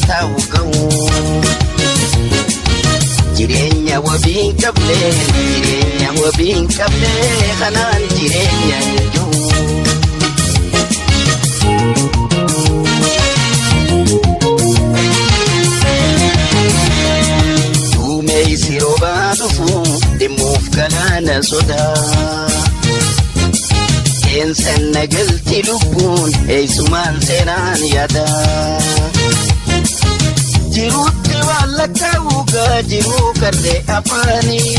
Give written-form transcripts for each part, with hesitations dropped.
ta'u ka'u. Jireenya wabii hin qabne, jireenya wabii hin qabne, kanaan jireenya hin jiru. Duumessi roobaa dhufu dhimmuuf galaana sodaa. Seensan nagalti lubbuun eessumaan seenaan yaada. Jiruutti waan lakkaa'uugaa jiruu karree afaanii.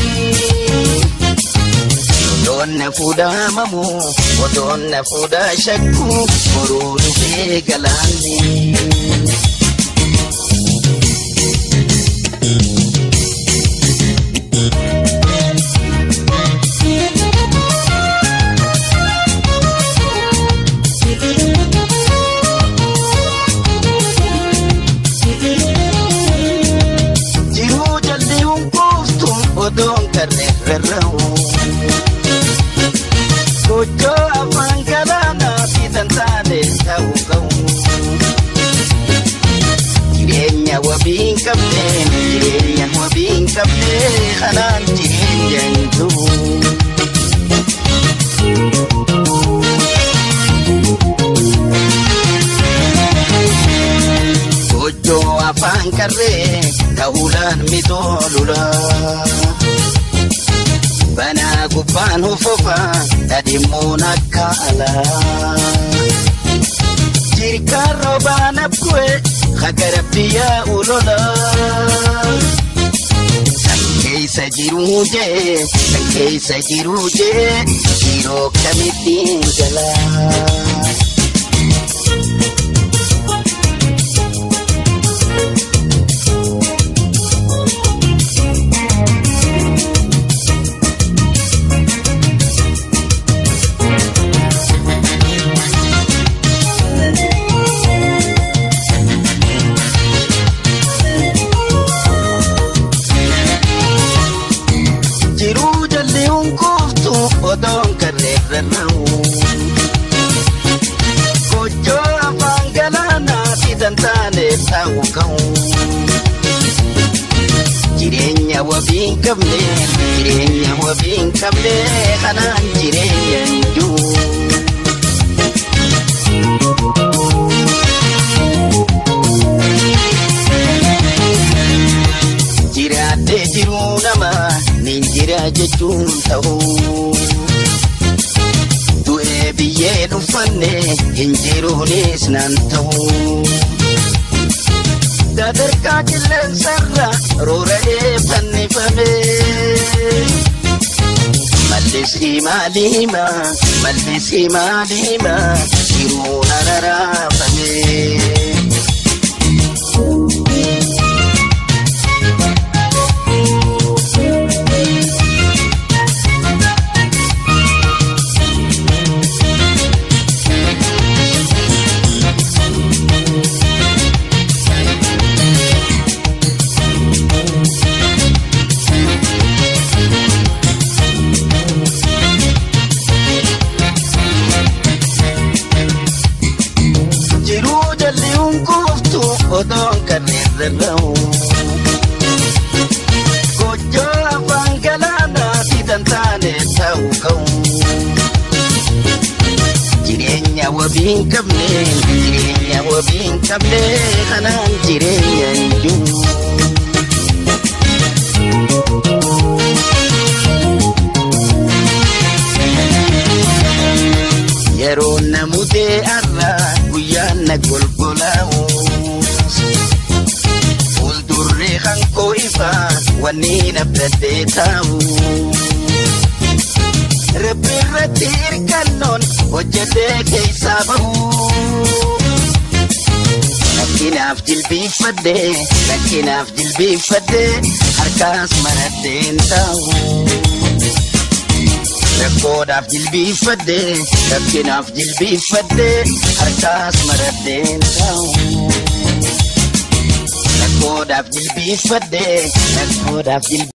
Odoon na fuudhaa mamuu, odoon na fuudhaa shakkuu, boruu dhufee galaanni. Jiruu jalli hunkuuftu odoon karree rarra'u. Gochoo afaan galaanaa fi tantaane ta'u ka'u. Jireenya wabii hin qabne, jireenya wabii hin qabne, kanaan jireenya hin jiru. Gochoo afaan qarree ta'uudhaan mitoolula. Banaa gubbaan hufufa dhadhimmuun akka alaa. Jirkaan roobaan abbu'e hagara biyyaa ulola. San keessa jiruu jee, san keessa jiruu jee, yeroo kamittiin galaa. Jiruu jalli hunkuuftu odoon karree rarra'u. Gochoo afaan galaanaa fi tantaane ta'u ka'u. Jireenya wabii hin qabne, jireenya wabii hin qabne, kanaan jireenya hin jiru. Jiraatee jiruu nama nin jira jechuun ta'u. Du'ee biyyeen uffanne hin jiruunis naan ta'u. Sadarkaa qilleensarra roora'ee fannifame. Mallisii maaliima, mallisii maaliima, jiruun araraafame. Jiruu jalli hunkuuftu odoon karreen rarra'u. Gochoo afaan galaanaa fi tantaane ta'u ka'u. Jireenya wabii hin qabne, jireenya wabii hin qabne, kanaan jireenya hin jiru. Yeroo namutee arra guyyaan na golgolaa'u. Fuuldurri hankoo ifaa wanni nabdatee taa'u. Rabbi irratti hirkannoon hojjetee keessaa bahu. Rakkinaaf jilbiinfadhee, rakkinaaf jilbiinfadhee, harkaas maradheen taa'u. Rakkoodhaaf jilbiinfadhee, rakkinaaf jilbiinfadhee, harkaas maradheen taa'u. Rakkoodhaaf jilbiinfadhee, rakkoodhaaf jilbiinfadhee.